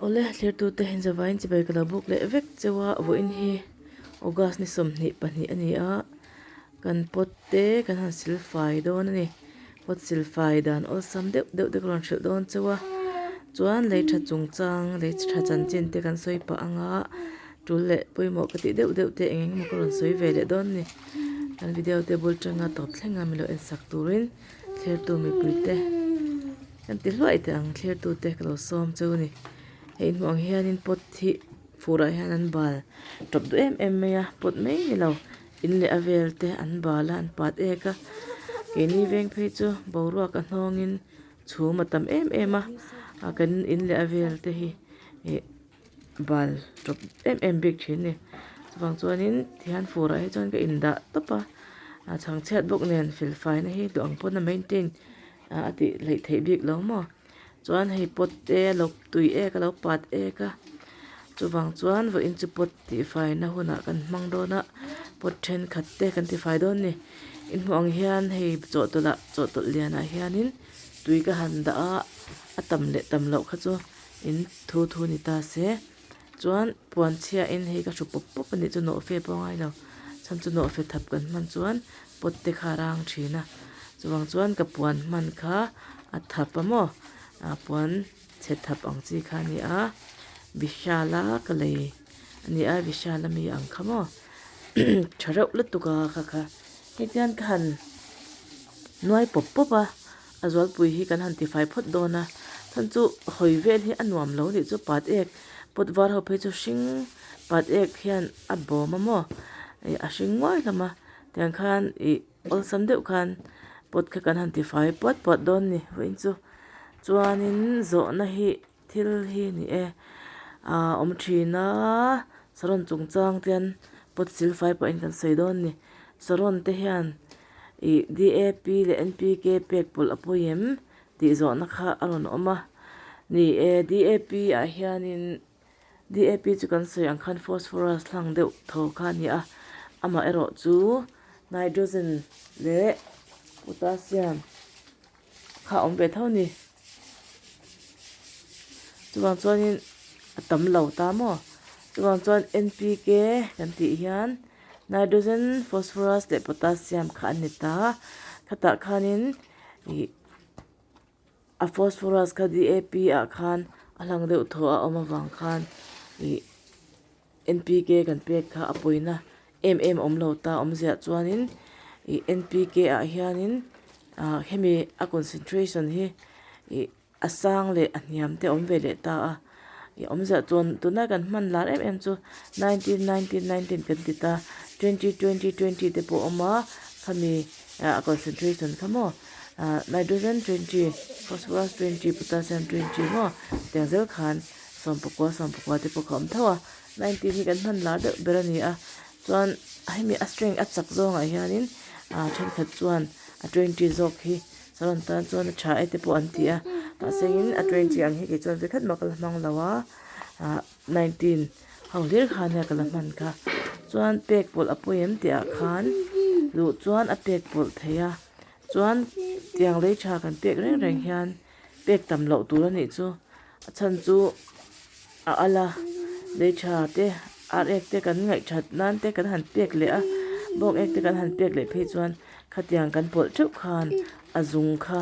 Awle thlirtute hinzavain chibai ka lo buk leh vek cheu a vawiin hi August ni 22 a ni a kan pot te kan han sil fai dawn a ni pot sil fai dan awlsam deuh deuh te ka rawn hrilh dawn cheu a chuan lei tha chungchang lei tha chanchin te kan sawi pah ang a tul leh pawimawh ka tih deuh deuh te eng eng emaw ka rawn sawi ve leh dawn a ni kan video te bul tanga tawp thleng a milo en sak turin thlirtu mipui te kan ti hluai teh ang thlirtu te ka lo sawm cheu a ni hei inhmuh ang hianin pot hi furah hian an bal tawp duh em em mai a pot mai ni lo in leh a vel te an bal a an pat ek a keini veng phei chu boruak a hnawngin chhum a tam em em a ah kan in leh a vel te hi ih bal tawp em em bik thin a ni chuvang chuanin tihian furah hi chuan ka indah tawp a a chhangchhiat bawk nen fel faina hi duh ang pawn a maintain ah a tih hleih theih bik lo maw chuan hei pot te a lo tui ek a lo pat ek a chuvang chuan vawiin chu pot tihfaina hunah kan hmang dawn a pot thenkhat te kan tifai dawn a ni inhmuh ang hian hei chawhtawlh ah chawhtawlh lianah hianin tui ka han dah a a tam leh tam loh kha chu. In thu thu ni ta se chuan puan chhia in hei ka hru pawp pawp a nih chu nawhfe pawh a ngai lo chhan chu nawhfe thap kan hman chuan pot te kha a rang thin a chuvang chuan ka puan hman kha a thap a maw ah puan chhe thap ang chi kha a ni a vishal a ka lei a ni a vishal ami ang kha maw tha reuh lutuk a kha kha hetiang ka han nuai pawp pawp a. A zualpui hi kan han tifai phawt dawn a chhan chu hawi vel hi a nuam lo nih chu pat ek pot var ho phei chu hring pat ek hian a bawm a maw ih a hring nguai hlawm a tiang khan ih awlsam deuh khan pot kha kan han tifai puat puat dawn a ni vawiin chu chuanin zawhna hi. Thil hi ni e ah awm thin a saron chungchang te hian pot sil fai pawhin kan sawi dawn a ni saron te hian ih D A P leh N P K pek pawlh a pawi em tih zawhna kha a rawn awm a ni e D A P ah hianin D A P chu kan sawi ang khan phosphorus hlang deuh tho kha a ni a amaherawh chu nitrogen leh potassium. kha a awm ve tho a ni chuvang chuanin a tam lo ta maw chuvang chuan N P K kan tih hian nitrogen phosphorus leh potassium kha an ni ta khatah khanin ih a phosphorus kha D A P ah khan a hlang deuh thaw a awm avang khan ih. N_p_k kan pek kha a pawina em em awm lo ta awmziah chuanin ih n_p_k ah hianin ah hemi a concentration hi ih a sang leh a hniam te a awm ve leh ta a ih awmziah chuan tunlai kan hman lar em em chu nineteen nineteen nineteen kan ti ta twenty twenty twenty te pawh a awm a khami ah a concentration kha maw ah nitrogen twenty phosphorus twenty potassium twenty maw tiang zel khan. Sawmpakua sawmpakua te pawh kha awm tho a 19 hi kan hman lar deuh ber a ni a chuan hemi a strength a chak zawngah hianin ah thenkhat chuan a 20 zawk hi saron tan chuan a tha e te pawh an ti a mahse in a 20 ang hi kei chuan vekhat mah ka la hmang lo a ah 19 ho hlir kha nia ka la hman kha chuan pek pawlh a pawi em tih ah khan luh chuan a pek pawlh thei a chuan tiang lei tha kan pek reng reng hian pek tam loh tur a nih chu. A chhan chu a al a lei tha te ar ek te kan ngaih that nan te kan han pek leh a bawng ek te kan han pek leh phei chuan khatiang kan pawlh theuh khan a zung kha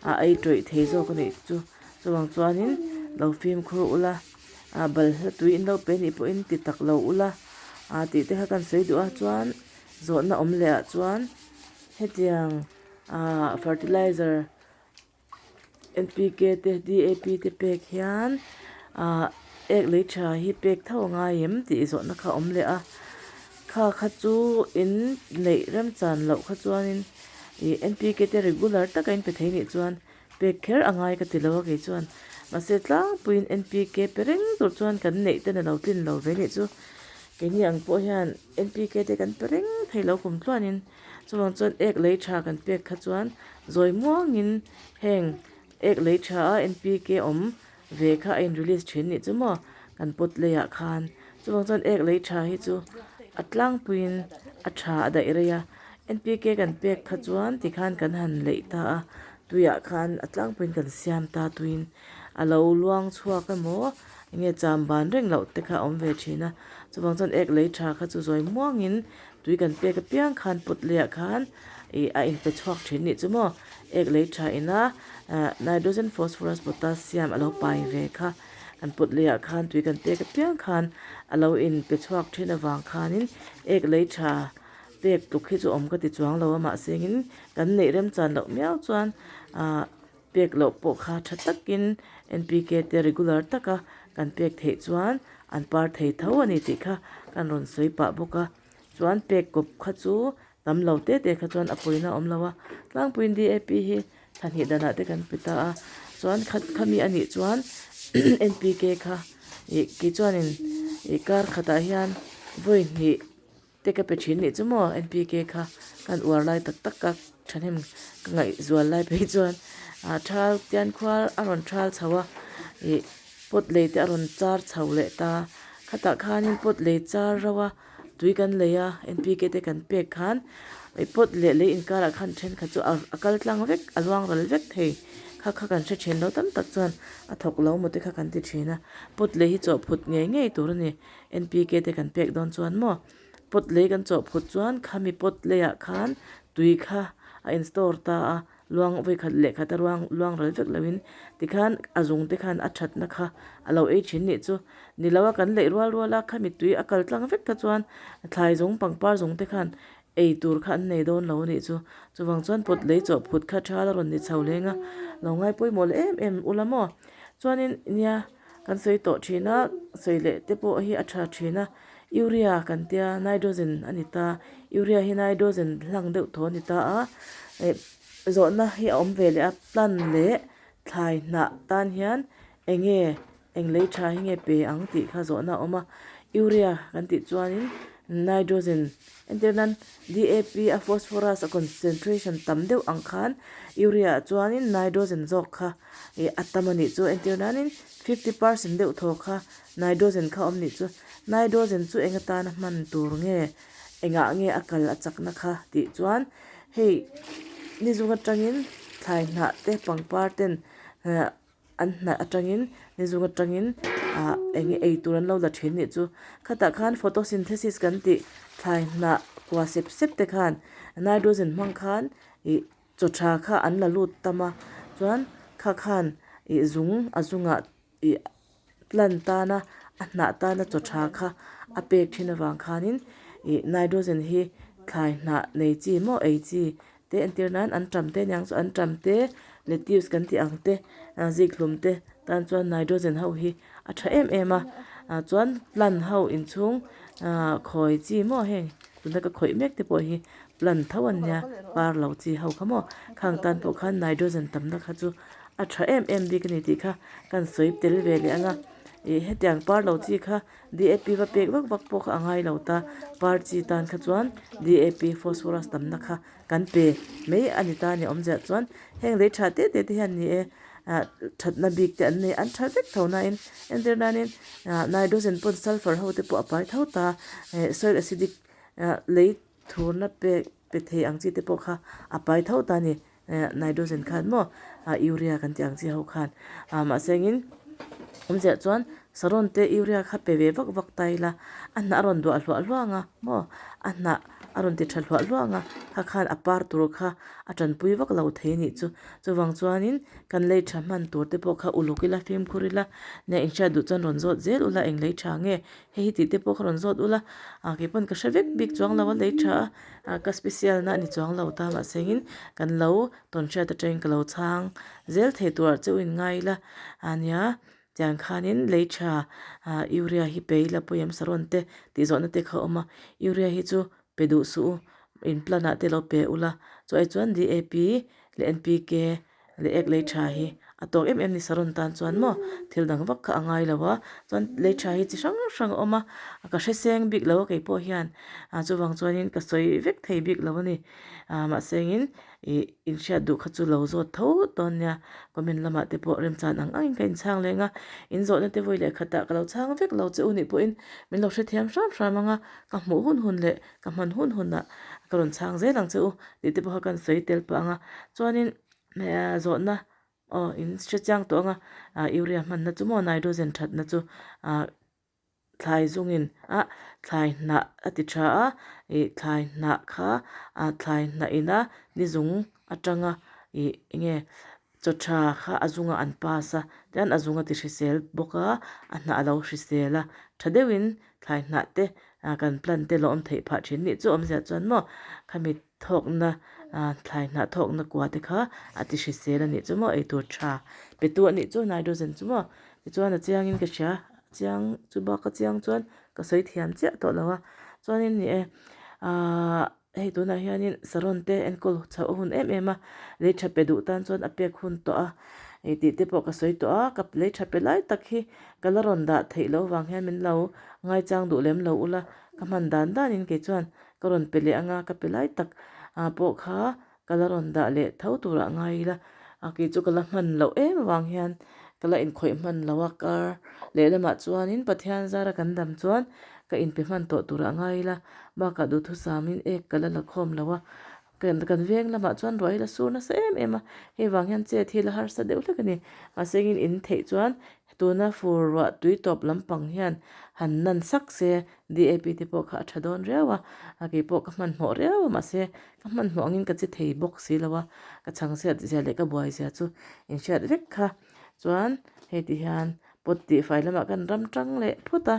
a ei tawih thei zawk a nih chu chuvang chuanin lo fimkhur ula ah balhla tui in lo pe nih pawhin ti tak lo ula ah tih te kha kan sawi duh a chuan zawhna awm leh ah chuan hetiang ah fertilizer. N_p_k te d_a_p te pek hian ahh ek lei tha hi pek tho a ngai em tih zawhna kha a awm leh a kha kha chu in neih remchan loh kha chuanin ih n_p_k te regular taka in pe thei nih chuan pek kher a ngai ka ti lo a kei chuan mahse tlangpuiin n_p_k pe reng tur chuan kan neih ten a lo tlin lo ve nih chu keini ang pawh hian n_p_k te kan pe reng thei lo kum tluanin. Chuvang chuan ek lei tha kan pek kha chuan zawi muangin heng ek lei tha a N_p_k awm ve kha a in release thin nih chu maw kan pot leiah khan chuvang chuan ek lei tha hi chu a tlangpuiin a tha a daih rei a N_p_k kan pek kha chuan tikhan kan han leih ta a tuiah khan a tlangpuiin kan siam ta tuiin. a lo luang chhuak emaw enge cham ban reng loh te kha a awm ve thin a chuvang chuan ek lei tha kha chu zawi muangin tui kan pek apiang khan pot leiah khan ih a inpe chhuak thin nih chu maw ek lei tha ina ah nitrogen phosphorus potassium a lo pai ve kha an pot leiah khan tui kan pek apiang khan a lo inpe chhuak thin avang khanin ek lei tha pek tluk hi chu awm ka ti chuang lo a mahse in kan neih remchan loh miau chuan ah pek loh pawh kha tha takin N P K te regular taka kan pek theih chuan an par thei tho a ni tih kha kan rawn sawi pah bawk a chuan pek kawp kha chu tam lo te te kha chuan a pawina a awm lo a tlangpuiin D A P hi thla hnih danah te kan pe ta a chuan kha khami a nih chuan N P K kha ih kei chuanin ih kar khatah hian vawi hnih. Te ka pe thin nih chu maw N P K kha kan uar lai tak tak a thahnem ka ngaihzual lai phei chuan ah thal tian khua a rawn thal chho a ih pot lei te a rawn char chho leh ta khatah khanin pot lei char reuh a tui kan lei a N P K te kan pek khan ih pot leh lei inkarah khan thenkhat chu a kal tlang vek a luang ral vek thei kha kha kan hre thin lo tam tak chuan a thawk lo maw te kha kan ti thin a pot lei hi chawhphut ngei ngei tur a ni. N P K te kan pek dawn chuan maw pot lei kan chawh phut chuan khami pot leiah khan tui kha a in store ta a luang vawikhat leh khat a ruang luang ral vek loin tikhan a zung te khan a thatna kha a lo ei thin nih chu ni lo a kan leih rual rual a khami tui a kal tlang vek kha chuan thlai zawng pangpar zawng te khan ei tur kha an nei dawn lo a nih chu chuvang chuan pot lei chawh phut kha tha la rawn ni chho leng a lo ngai pawimawh leh em em ula maw chuanin nia. Kan sawi tawh thin a, sawi leh te pawh hi a tha thin a, urea kan tia nitrogen a ni ta, urea hi nitrogen hlang deuh thaw a ni ta a, eh zawhna hi a awm ve leh a plant leh thlai hnah tan hian eng nge eng lei tha hi nge pe ang tih kha zawhna a awm a, urea kan tih chuanin nitrogen entir nan D A P a phosphorus a concentration tam deuh ang khan urea ah chuanin nitrogen zawk kha. Ih a tam a nih chu entir nanin fifty percent deuh thaw kha nitrogen kha a awm nih chu nitrogen chu eng atana hman tur nge engah nge a kal a chakna kha tih chuan hei ni zung atangin thlai hnah te pangpar ten ah an hnah atangin ni zung atangin ah eng nge ei tur an lo la thin nih chu khatah khan photosynthesis kan tih thlai hnah kua sep sep te khan nitrogen hmang khan ih. Chaw tha kha an la lut tam a chuan kha khan ih zung a zungah ih plant tana a hnah tana chaw tha kha a pek thin avang khanin ih nitrogen hi thlai hnah nei chi maw ei chi te entir nan an tam te aniang chu an tam te lettuce kan tih ang te zikhlum te tan chuan nitrogen ho hi a tha em em a ah chuan plant ho inchhung ah khawi chi maw heng tuna ka khawih mek te pawh hi. Plant tho an nia, par lo chi ho kha maw? Khang tan pawh khan nitrogen tamna kha chu a tha em em bik a ni tih kha kan sawi tel ve leh ang a. Ih hetiang par lo chi kha D A P va pek vak vak pawh kha a ngai lo ta, par chi tan kha chuan D A P phosphorus tamna kha kan pe mai a ni ta a ni awmziah chuan heng lei tha te te te hian ni e ah thatna bik te an nei an tha vek tho nain entir nanin ah nitrogen pawn sulphur ho te pawh a pai tho ta eh soil acidic ah lei. Thurna pek pe thei ang chi te pawh kha a pai tho ta a ni. Eh nitrogen khan maw ah urea kan tih ang chi ho khan. Ah mahse engin awmziah chuan saron te urea kha pe ve vak vak ta ila a hnah a rawn duah hluah hluah ang a maw a hnah a rawn ti tha hluah hluah ang a kha khan a par tur kha a tanpui vak lo thei a nih chu. Chuvang chuanin kan lei tha hman tur te pawh kha uluk ila fimkhur ila nia inhriat duh chuan rawn zawt zel ula eng lei tha nge Hei hi tih te pawh ka rawn zawt ula, ah kei pawn ka hre vek bik chuang lo a lei tha a, ah ka special na a ni chuang lo ta mahse in kan lo tawn hriat atangin ka lo chhang zel thei tur ah chauh in ngai ila ah nia tiang khanin lei tha ah urea hi pe ila pawimawh saron te tih zawhna te kha a awm a, urea hi chu pe duh suh u in plant ah te lo pe ula chu ai chuan D A P leh N P K leh ek lei tha hi a tawk em em ni saron tan chuan maw thil dang vak kha a ngai lo a chuan lei tha hi chi hrang hrang a awm a ka hre seng bik lo a kei pawh hian ah chuvang chuanin ka sawi vek thei bik lo a ni ah mahse engin ih inhriat duh kha chu lo zawt tho dawn nia comment lamah te pawh remchan ang angin ka inchhang leng a in zawhna te vawi leh khatah ka lo chhang vek lo che u nih pawhin min lo hrethiam hram hram ang a ka hmuh hun hun leh ka hman hun hunah ka rawn chhang zel ang che u tih te pawh kha kan sawi tel pah ang a chuanin zawhna. Aw in hre chiang tawh ang a, ah urea hmanna chu maw nitrogen thatna chu ah thlai zungin ah thlai hnah a ti tha a, ih thlai hnah kha ah thlai hnah ina ni zung atanga ih eng nge chaw tha kha a zungah an pass a, tichuan a zung a ti hrisel bawk a, a hnah a lo hrisel a, tha deuhin thlai hnah te ah kan plant te lo awm theih phah thin nih chu awmzia chuan maw khami thawkna ah thlai hnah thawkna kua te kha a ti hrisel a nih chu maw eitur tha pe tu a nih chu nitrogen chu maw tichuan a chiangin ka hria chiang chu bak a chiang chuan ka sawi thiam chiah tawh lo a chuanin ni e ahh hei tunah hianin saron te enkawl chhoh a hun em em a lei tha pe duh tan chuan a pek hun tawh a ih tih te pawh ka sawi tawh a ka lei tha pe lai tak hi ka la rawn dah theih loh vang hian min lo ngaichang duh lem lo ula ka hman dan danin kei chuan Ka rawn pe leh anga ka pe lai tak ah pawh kha ka la rawn dah leh tho turah ngai ila a kei chu ka la hman loh em avang hian ka la inkhawih hman lo a kar lehlamah chuanin Pathian zara kan dam chuan ka inpe hman tawh turah ngai ila bakah duhthusamin ek ka la la khawm lo a kan kan veng lamah chuan ruah hi la sur nasa em em a hei vang hian chet hi la harsa deuh hlek a ni mahse engin in theih chuan tuna fur ruah tui tawp lampang hian han nan sak se DAP te pawh kha a tha dawn riau a, a kei pawh ka hmanhmawh riau a mahse ka hmanhmawh angin ka che thei bawk si lo a, ka chhang chhiat zia leh ka buai zia chu inhriat vek kha. Chuan hei ti hian pot tihfai lamah kan ram tang leh phut a,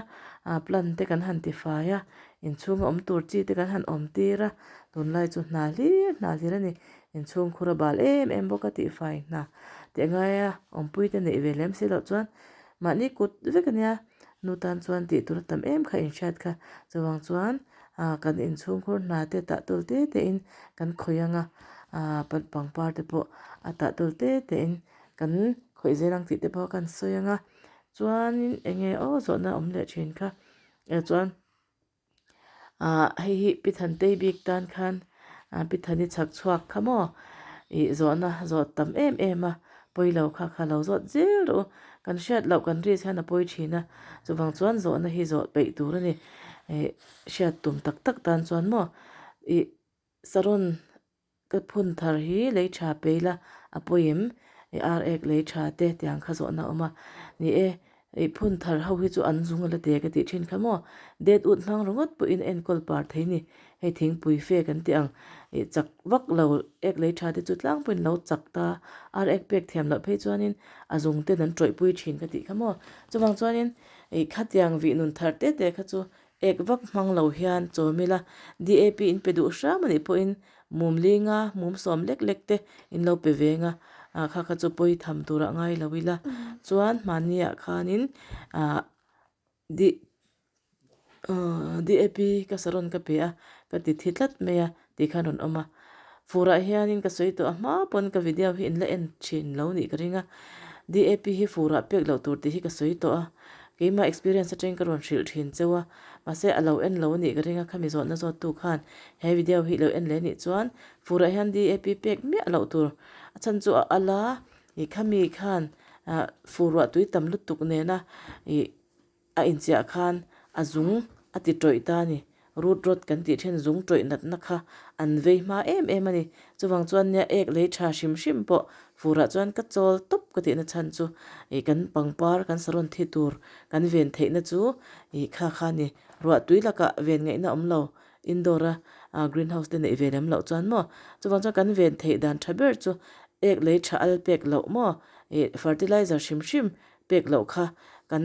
ah plant te kan han tifai a, inchhunga awm tur chi te kan han awm tir a, tunlai chu hna hlir hna hlir a ni. Inchhung khur a bal em em bawk a tihfai hna tih a ngai a, awmpui te neih ve lem si loh chuan mahni kut vek a nia. Nu tan chuan tih tur a tam em kha inhriat kha. Chuvang chuan ah kan inchhungkhur hna te tah tul te te in kan khawih ang a, ah pangpar te pawh a tah tul te te in kan khawih zel ang tih te pawh kan sawi ang a. Chuanin eng nge aw zawhna awm leh thin kha eh chuan. Ahh hei hi Pi Thantei bik tan khan ah Pi Thani chhak chhuak kha maw ih zawhna zawh tam em em a pawi lo kha kha lo zawt zel rawh u kan hriat loh kan risk hian a pawi thin a chuvang chuan zawhna hi zawh peih tur a ni ih hriat tum tak tak tan chuan maw ih saron Ka phun thar hi lei tha pe ila a pawi em? I ar ek lei tha te tiang kha zawhna a awm a. Ni e, i phun thar ho hi chu an zung a la te ka tih thin kha maw? Det ut hmang ringawt pawhin a enkawl par thei ni. Hei thingpui fe kan tih ang. I chak vak lo ek lei tha te chu tlangpuiin lo chak ta. Ar ek pek thiam loh phei chuanin a zung ten an tawihpui thin ka tih kha maw? Chuvang chuanin i khatiang vih nun thar te te kha chu Ek vak hmang lo hian chawm ila DAP in pe duh hram anih pawhin mum linga mum sawm lek lek te in lo pe veng a, ah kha kha chu pawi tham turah ngai lo ila chuan hmani ah khanin ah D DAP ka saron ka pe a ka ti thi tlat mai a tih khan rawn awm a, furah hianin ka sawi tawh a hma pawn ka video hi in la en thin lo nih ka ring a, DAP hi furah pek loh tur tih hi ka sawi tawh a, keimah experience atangin ka rawn hrilh thin cheu a, mahse a lo en lo nih ka ring a khami zawhna zawttu khan he video hi lo en leh nih chuan furah hian DAP pek miah loh tur a chhan chu a al a, ih khami khan ah fur ruah tui tam lutuk nena ih. A inchiah khan a zung a ti tawih ta a ni. Root rot kan tih then zung tawih natna kha an vei hma em em a ni. Chuvang chuan nia ek lei tha hrim hrim pawh furah chuan ka chawl tawp ka tihna chhan chu ih kan pangpar kan saron thi tur kan ven theihna chu ih kha kha a ni. Ruah tui lakah ven ngaihna awm lo indoor a green house te neih ve lem loh chuan maw. Chuvang chuan kan ven theih dan tha ber chu ek lei tha al pek loh maw ih fertilizer hrim hrim Pek loh kha kan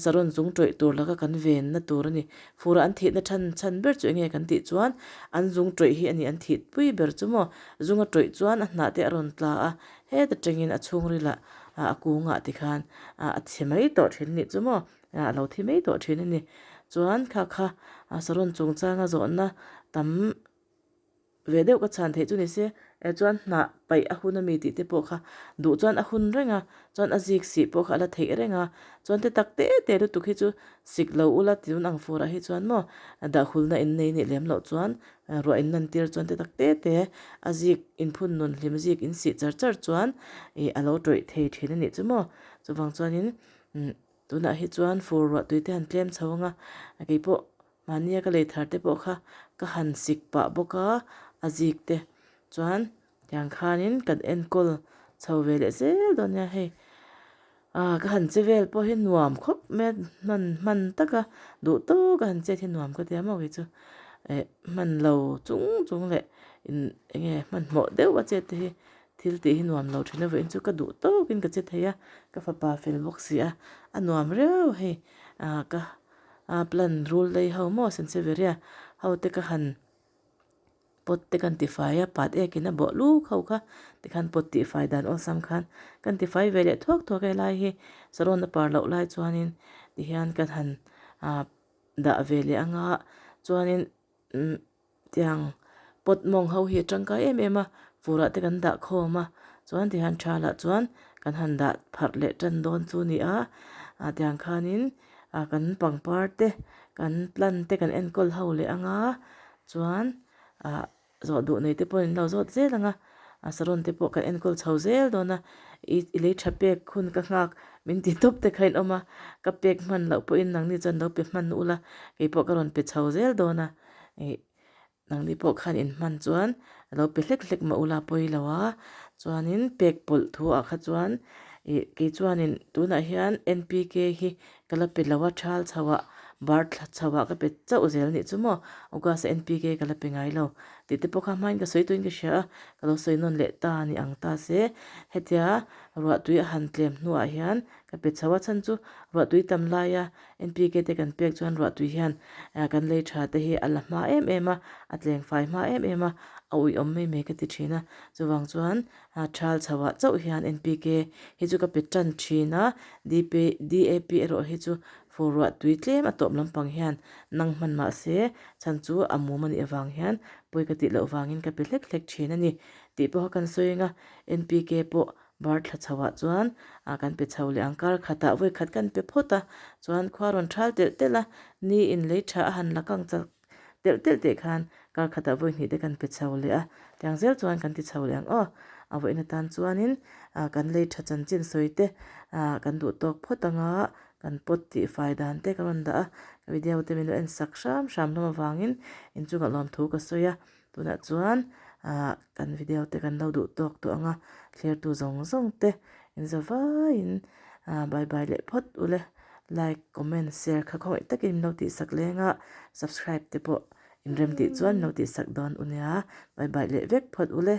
saron zung tawih tur laka kan venna tur a ni. Fura an thihna than chhan ber chu enge kan tih chuan an zung tawih hi a ni an thih pui ber chu maw. Zung a tawih chuan a hnah te a rawn tla a, heta tangin a chhungrilah a kungah tikhan a chhe mai tawh thin a nih chu maw, a lo thi mai tawh thin a ni. Chuan kha kha saron chungchanga zawhna tam. Ve deuh ka chhan theih chu ni se, eh chuan hnah paih a hun ami tih te pawh kha duh chuan a hun reng a, chuan a zik sih pawh kha a la theih reng a, chuan te tak te te lutuk hi chu sik lo ula tun ang fur ah hi chuan maw dah hulna in nei nih lem loh chuan ruah in lan tir chuan te tak te te a zik inphun nun hlim zik in sih char char chuan ih a lo tawih thei thin a nih chu maw chuvang chuanin tunah hi chuan fur ruah tui te han tlem chho ang a keipawh. Mahnia ka lei thar te pawh kha ka han sik pah bawk a, a zik te chuan tiang khanin kan enkawl chho ve leh zel dawn nia hei ah ka han che vel pawh hi nuam khawp mai a hman hman taka duh tawk a han chet hi nuam ka tia maw kei chu eh hman lo chung chung leh in eng nge hmanhmawh deuh a chet te hi thil tih hi nuam lo thin a vawiin chu ka duh tawkin ka che thei a ka fapa fel bawk si a a nuam riau hei ah ka ah plan rul lei ho maw senseveria ho te ka han pot te kan tifai a pat ekin a bawh luk ho kha tikhan pot tihfai dan awlsam khan kan tifai ve leh thuak thuak a helai hi sarawn a par loh lai chuanin tihian kan han ah dah ve leh anga chuanin umm tiang pot mawng ho hi a tangkai em em a furah te kan dah khawm a chuan tihian tha lah chuan kan han dah pharh leh tan dawn chu a ni a ah tiang khanin ah kan pangpar te kan plant te kan enkawl ho leh anga chuan ah zawh duh nei te pawh in lo zawt zel ang a a saron te pawh kan enkawl chho zel dawn a i i lei tha pek hun ka nghak min ti tawp te kha in awm a ka pek hman loh pawhin nangni chuan lo pe hman ula keipawh ka rawn pe chho zel dawn a ih nangni pawh khan in hman chuan lo pe hlek hlek mah ula pawi lo a chuanin pek pawlh thu ah kha chuan ih kei chuanin tunah hian N P K hi Ka la pe lo a, thal chho ah, bar thla chho ah ka pe chauh zel nih chu maw? August N P K ka la pe ngai lo. Tih te pawh kha hmain ka sawi tuin ka hria a, ka lo sawi nawn leh ta ni ang ta se. Hetia ruahtui a han tlem hnuah hian ka pe chho a, chhan chu ruahtui tam laia N P K te kan pek chuan ruahtui hian kan lei tha te hi a la hma em em a, a tleng fai hma em em a, a uiawm mai mai ka ti thin a. Chuvang chuan Thal chhoah chauh hian N P K hi chu ka pe tan thin a, D P D A P erawh hi chu fur ruah tui tlem a tawp lampang hian nang hman mah se chhan chu a mum a nih avang hian pawi ka tih loh vangin ka pe hlek hlek thin a ni tih pawh kha kan sawi ang a, N P K pawh bar thla chhoah chuan kan pe chho leh ang kar khatah vawi khat kan pe phawt a, chuan khua rawn thal telh telh a, ni in lei tha a han la kang chak Telh telh teh khan kar khatah vawi hnih te kan pe chho leh a, tiang zel chuan kan ti chho leh ang aw. A vawiin atan chuanin kan lei tha chanchin sawi te kan duh tawk phawt anga kan pot tih fai dan te ka rawn dah a, ka video te min lo en sak hram hram hlawm avangin inchungah lawmthu ka sawi a, tunah chuan kan video te kan lo duh tawk tawh anga thlertu zawng zawng te inzavaiin bye bye leh phawt ule. Like, comment, share kha khawngaih takin min lo tihsak leng a, subscribe te pawh inrem tih chuan min lo tihsak dawn u nia. Bye bye leh vek phawt ule.